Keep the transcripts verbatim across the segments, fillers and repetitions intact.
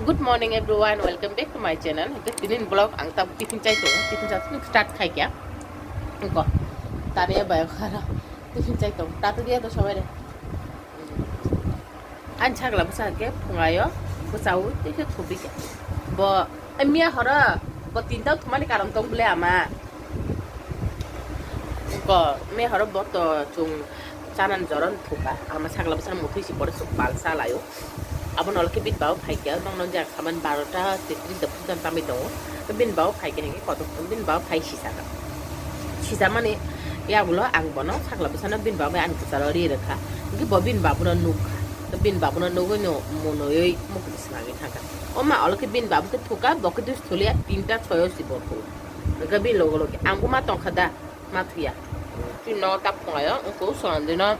Good morning everyone, welcome back to my channel. Hingke tini ni vlog ang tabuk tiffin chai tongo, tiffin chai tongo start khai kya. Hingko tani ya bayo khara tiffin chai tongo, tatu dia to sobai de. Ani sakla bwsa hingke phungayo bwsao tei khe thubi kya. Bo miya horo bo tinta thumani karon tong bole ama. Ko me horo bo to chung chanan joron thuka, ama sakla bwsano muthwi si pore suk pal sa laio. Abo nolke bit bao phai kya, nokno jak saman barota tei tris da phuntan tamwi tongo. Bin bao phai kya hingke kotor bin bao phai sisaka. Sisamani yagulo ang bono sakla bwsano bin bao bai ani kwcharo ri rwkha. Hingke bo bin babuno nukha. Bin babuno nugwi no monoyoi mukti swlangwi thangkha. O ma olo khe bin babu khe thuka, bo khe dus thulia tinta soyo si bo thu. Hingke bin logo logi ang bo ma tongkha da. Ma thuya. Chini nogo ta phungayo, wngkha o swnamdino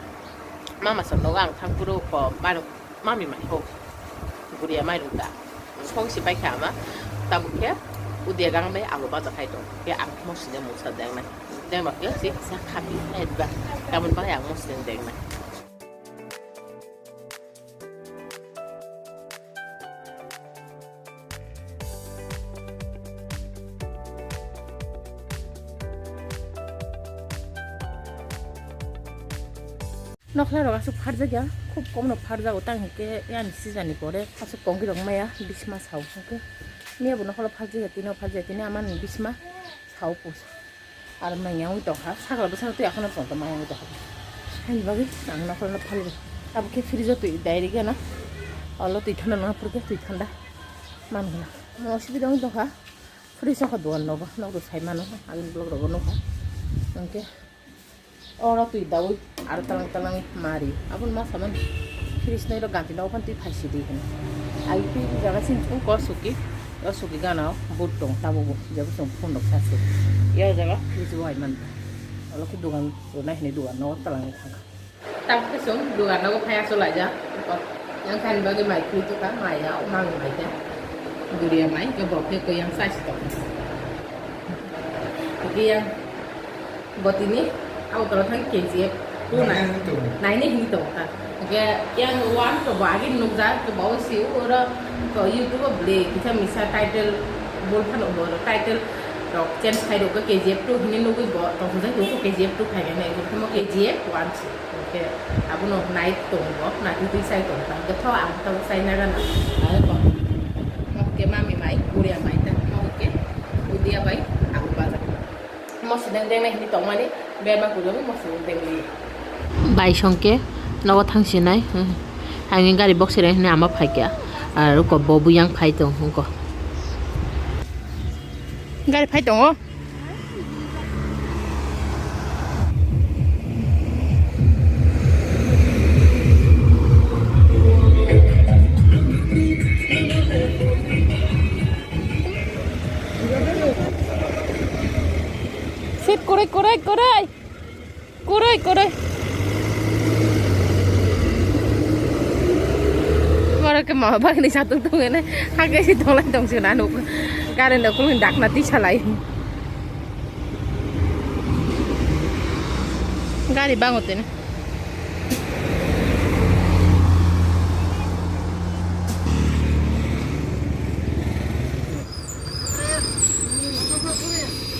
mama swnamgo ang thang phuru ko mairum mami mai ho. Guriya mairum ta. Song si paikha ama. Tabuk khe udia gang bai alu baja khai tong. Khe ang mosine musa dengnai. Dengma khe si kisa khapi hai ba. Tamoni bagwi ang mosine dengnai. Nokhlai rok aswk pharjak ya, khub kom no pharjago, tang hwnkhe yani sijani pore aswk kongwi rok maya bisma sao hwnkhe. Miya bo nokhla pharjak ya, tini o pharjak ya, tini amani bisma sao pus. Aro manya wng tongkha, sakla bwsano twi akhano tongkha manya wng tongkha. Haini bagwi ang nokholno phalibai. Abo khe fridge o twi direct gana. Olo twi thanda nang phuru khe twi thanda. Man gana. Mo osubida wng tongkha. Fridge o kha dogan nogo, nok rw sai mano. Agini vlog rogo nukha. Hwnkhe oro twi dawi aro talang talang mari. Aboni ma saman fridge nai ro ganti nogo phan twi phaisi di hwn. Ai twi jaga sini ko suki. O suki gana boat tong tabuk bo, jebo chwng phone rok sa se. Ya jaga fridge bo hai man. Olo khe dogan rwnai hinwi dogan no talang ni thang kha. Tabuk khe chwng dogan no phai aso laija. Yang khan bagwi mai khui to ka mai ya, o mang mai khe. Duriya mai khe bo khe ko yang sa si tong. Khe yang Bo tini Agartala thang K G F two na. Naina hini tongo. Naina hini tongo ta. Hingke yang one to bo agi nukjak, to bo si oro to YouTube o bwle kisa misa title bol phano bo title rok change khai rok K G F two hini nugui bo tong hwnjak to K G F two khai nai nai bo K G F one si. Hingke abono nai tongo bo, nai twi sai tongo. Hingke tho ang tho sai naga na. Hingke mami mai, kuria mai ta. Hingke udia bai ang bajak. Mosideng dengnai hini tongmani, berma kulo mosideng dengli. Bai songke nogo thangsinai, hmm. Ang gari box sere hini ama phaikya, aro ko bo buyang phai tong hongko. Gari phai tongo. Sip, koroi, koroi, koroi. Koroi, koroi. Oro ke ma bagni satung tongene. Hake si tonglai tong sina nuk. Gari no kulung dakna tisa lai. Gari bango tene.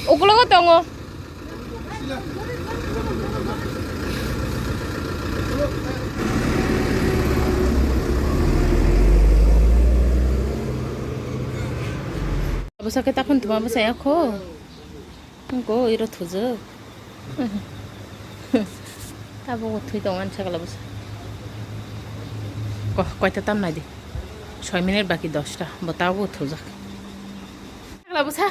Ukulogo tongo. Bwsa khe taphun thuma bwsa ya kho. Go iro thujak. Abo go thui tong ani sakla bwsa. Ko, koita tam nai di. Soi minute baki dosta. Bo ta go thujak. Sakla bwsa.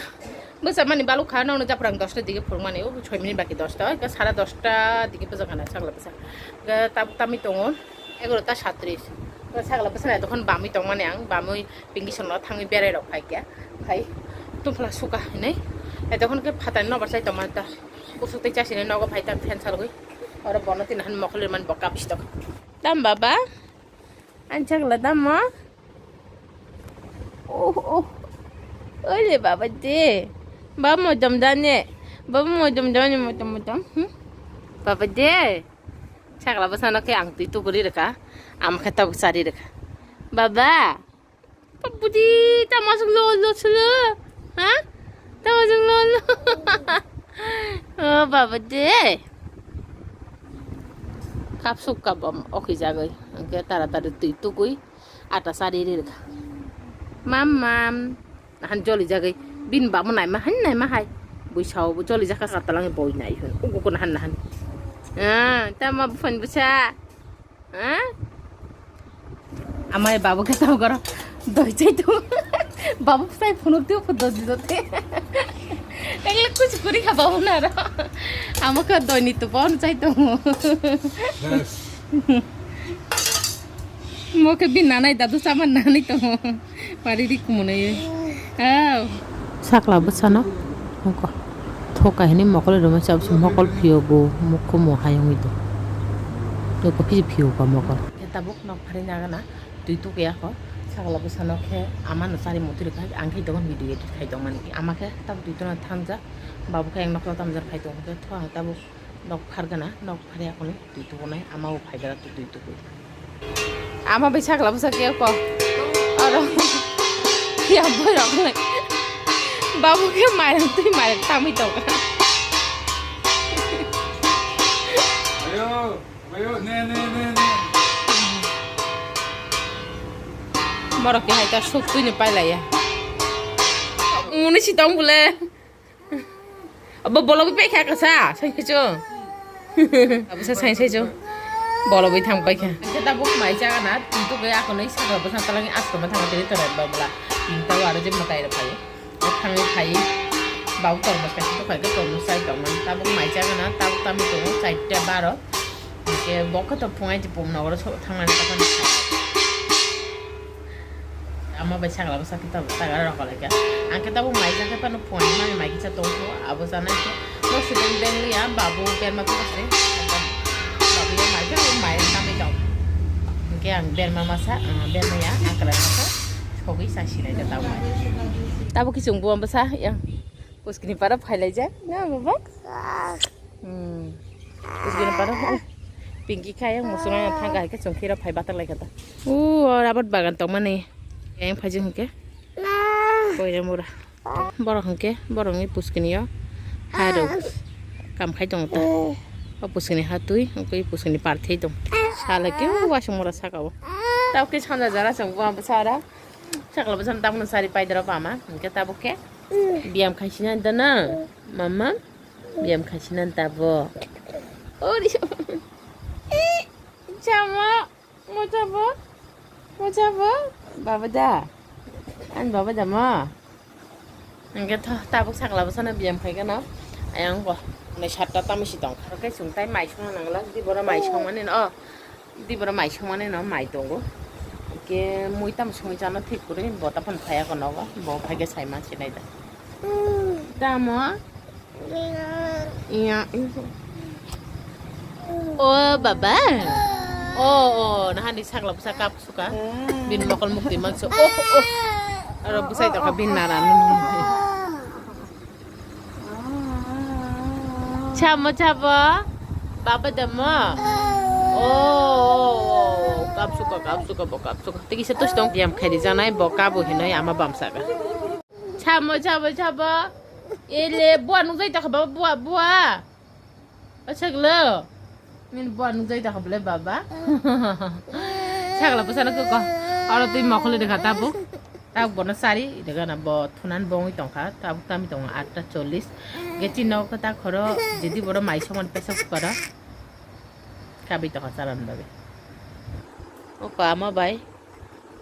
Bwsa mani baluk kha nokno japrang dosta dige phurung mani. O soi minute baki dosta. Ka sara dosta dige bwsa kana sakla bwsa. Ka tab tami tongo. Egarota satris. Ka sakla bwsa na dokhon bami tong mani ang. Bamui Pingi songno thangwi berai rok phai khe, phai tungphla suka hinwi. Hai tokon khe phatani nobar chai tongma ta. Usuk tei chasini nogo phai ta phen salgwi. Oro bono tin han mokol rimani bo kap stok. Tam baba? An chakla tam mo? Oh, oh. Oile baba de. Baba mo dom dane. Baba mo dom dane mo dom mo dom. Hmm? Baba de. Chakla bwsano khe ang twi tuguri rwkha. Am khe tabuk chari rwkha. Baba. Budi, tamo aswk lo lo solo? Ha? Tamo aswk lo lo? Oh, baba de. Kapsuk kabam okhi jagoi. Angke tara tari twi tukui ata sari rirkha. Mam, mam. Han joli jagoi. Bin bamo naima han naima hai. Bui sao bo joli jaka katalang boi nai hun. Ugo kono han na han. Ah, tamo bufan busa. Ha? Amai babu khe tamo goro doi chai tu. Babu sai phunuk tu phu doi di dote. Ekle kuch kuri kha babu naro. Amo khe doi ni tu bon chai tu. Mo khe bin nanai dadu sama nanai tu. Pari di kumunai. Oh. Sakla bwsano hwnkha. Thoka hini mokol rwma chabsi mokol phiyo bo mukhumu hayungwi do. Nukho phiji phiyo ba mokol. Khe tabuk nok phari nagana twi tukya kho. Sakla bwsano khe amano chari muti rwkha ang khe dogan video edit khai tongmani. Ama khe tabuk twi tongna thamjak. Babu khe ang nokla tamjak khai tongkhe tho ang tabuk. Nok phargana, nok pharya kuni twi tukunai, ama bo phaigara twi tukui. Ama bai sakla bwsa khe ko. Oro. Ya boy rok nai. Babu khe mairang twi mairang tamwi tongkha. Ayo, ayo, ne, ne, ne, ne. Borok khe hai ta suk twi ni pailaiya. Muni si tong bole. Abo bolo bi pekha kasa, sai sai cho. Abo sa sai sai cho. Bolo bi thang paikha. Khe tabuk mai chaga na, twi tukui ako noi sakla bwsa talangi asko ma thang tiri tore ba bla. Tini tao aro je matai ro phaio. Thangwi phai. Bau tor bwsa khe phai khe tor bwsa tong man. Tabuk mai chaga na, tabuk tami tongo, chaita baro. Hingke bo khe to phungai ti pum nogoro so thangmani ta phano. Ama bai sakla bwsa khe tabuk taga rok lai kha. Ang khe tabuk mai ja khe phano phungai mani mai kisa tong kho abo janai khe. Bo sudeng beng ya babu berma tu se. Babu ya mai khe mai tamai dong. Hingke ang berma masa, ah, berma ya akla masa. Sogwi sa sinai da tabuk mai. Tabuk khe chwng bo bwsa ya. Puskini para phai lai ja. Na baba? Hmm. Terus gini pada, ah, Pinky kaya musungan yang tangga ke chungkira phai batak lai kata. Uh, rabat bagan tong mani. Yang phai jeng ke. Koi mura. Borok hingke, borok ni puskini yo. Haro. Kam khai tong ta. O puskini hatui, o puskini parthei tong. Sala ke wasung mura saka o. Tau ke chanda jara chong bo am sara. Sakla bwsano tamno sari paidoro pama. Hingke tabuk ke. Biyam khaisina dana. Mama. Biyam khaisina tabo. Ori. Chamo. Mo chabo. Mo chabo. Baba da. An baba da mo. Hingke tho tabuk sakla bwsano biyam khaikhe no. Ayang bo. Nai satta tamisi tong. Oke sungtai mai songna nangla. Di boro mai songmani no. Di boro mai songmani no mai tongo. Ke mui tamo songwi chano thik kwrwi bo taphano phaiya kono go. Bo phaikhe sai mansi nai da. Tamo? Iya. O baba. O, o, nahani sakla bwsa kap suka. Bini mokol mukti manso. O, o. Aro bwsai tongkha bini nara. Chamo chabo. Baba damo. O, o, o, o. Kapsuka, kapsuka, bo kapsuka. Tigi se tus tong. Yam khairi janai bo kabu hinoi ama bamsaka. Chamo chabo chabo. Ele bua nujai ta baba bua bua. Achaglo. Min bua nujai ta bole baba. Sagla bwsano koko. Aro twi mokol de kha tabuk. Tabuk bono sari, ida gana bo thunan bongwi tongkha. Tabuk tami tongo atta chollis. Ge chini nogo ta khoro, jedi boro mai somani pesa kukaro. Kabi tongkha chalan babi. O kama bai.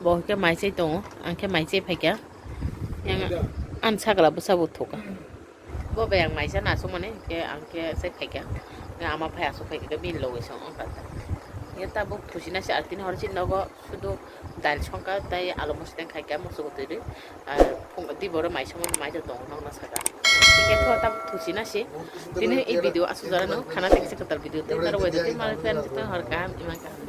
Bo hwnkhe mai chai tongo, ang khe mai chai phaikha. Yang an sagra bwsa bo thoka. Bo bai ang mai cha na songmani, hwnkhe ang khe chai phaikha. Hwnkhe ama phai aswk phaikha, bini logi song wngkha. Hwnkhe tabuk thuchina se, ar tini horo chini nogo sudu dail songkha, tei alu mosodeng khaikha, moso twi rwi. Ar phung di boro mai songmani mai tongo, nokna saka. Hwnkhe tho tabuk thuchina se. Tini i video aswk jora no khana tei kisa kwtal video tei naro wai tei malik fan hor kaham, iman kaham.